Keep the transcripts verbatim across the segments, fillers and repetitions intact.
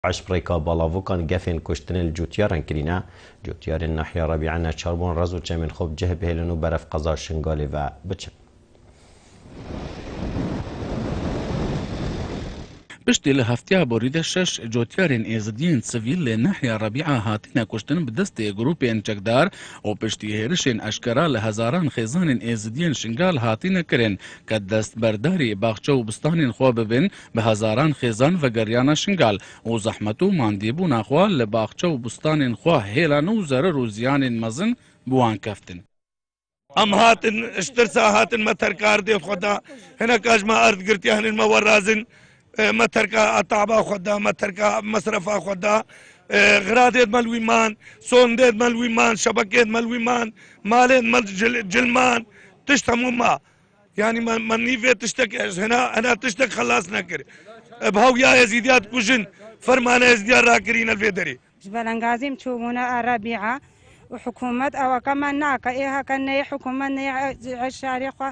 Eşq rêka balavokan gefên kuştinê li cotiyaran kirîne. Cotiyarên Nahya Rebîa neçar bûn rez û çemên xwe bi cih bihêlin û beref qeza Şingalê ve biçin. Piştî li hefteya borî de şeş cotiyarên êzidiyên sivîl li Nahya Rebîa hatine kuştin bi destê grûpên çekdar û piştî hêrişên eşkera li hezaran xêzanên êzidiyên Şingal hatine kirin ke destberdarî baxçe û bistanên xwe bibin, bi hezaran xêzan vegeriyane Şingal û zehmet û mandîbûna xwe li baxçe û bistanên xwe hêlan û zerir û ziyanên mezin bi wan keftin. Em hatin, ji tirsa hatin me terka erdê xwe da. Hineka ji me erd girtiye, hinên me werazin, e, me terka etaba xwe da, me terka mesrefa xwe da. E, xiradê me li wî man, sondê me li wî man, şebekê me li wî man, malê me cil, cil man, tişt hemû ma. Yanî me, me nîvê tiştek, hena, hena tiştek xelas nekir. E, bi hewiya Êzîdiya dikujin, fermana Êzîdiya rakirîne li vê derê. Ji belengazî em çûbûne a Rebîa û hikûmet eweke me nake, ê heke neyê hikûmet neyê e, e, şarê xwe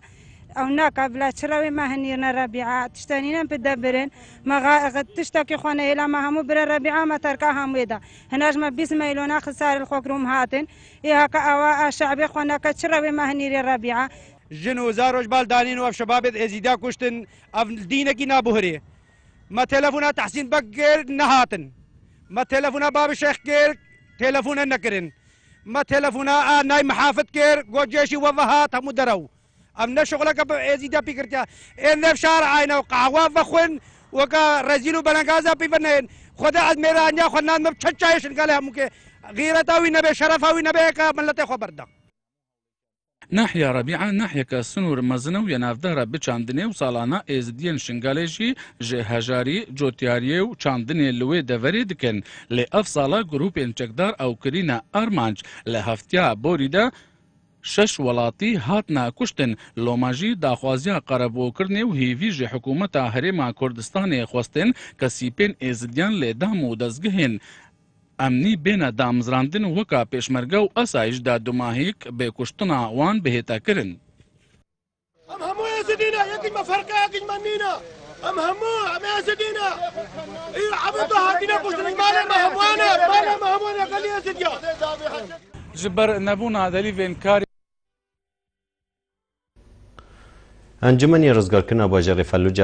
ew nake, bila çi rewê me hinîrine Rebîa, tiştenîne bidebirin, me xa-, tiştekî xwe nehêla me hemû bire Rebîa, me terka hemûyê da. Hina ji me bîst meylona xisarê li xwe kirom hatin, ê heke ewa a şe'bê xwe neke, çi rewê me hinîrê Rebîa. Jin û zarok bal danîn û ev şebabê êzîdiya kuştin, ev dînekî nabuhirê. Me telefona Tehsîn Beg kir, nehatin. Me telefona Babî Şêx kir, telefone nekirin. Me telefona a Nay Mihafid kir, got cêşî we ve hat, hemû derew. Ev ne şixuleke bi êzîdiya pîkirtiya. Ên nev şar ayne û qehwe vexwin, weke rezîl û belengaza pî ve neyên. Xwedê ez mêraniya xwe nan me bi çet çayê Şingalê hemû ke. Xîreta wî nebe, şerefa wî nebe, êka miletê xwe berda. Nahya Rebîa nahyeke sinûr mezin û ya navdar e bi çandinê û salana êzidiyên Şingalê jî ji hejarî, cotiyariyê û çandinê li wê deverê dikin. Lê ev sala grûpên çekdar ew kirîne armanc. Li hefteya borî de şeş welatî hatine kuştin. Loma jî daxwaziya qerebûkirinê û hêvî ji hikûmeta Herêma Kurdistanê xwestin ke sîpên êzidiyan lê dam û dezgehên emnî bêne damizrandin, weka pêşmerge û asayîş de dumahîk bê kuştina wan bihête kirin. Em hemû êzidî ne, yekî me ferqe, yekî me nîne. Em hemû, em êzidî ne. Î ebed hatine kuştin, malê me hemû ne, malê me hemû ne, gelî êzidiya. Ji ber nebûna delîvên karî. Encûmenê Rizgarkirina Bajarê Felûca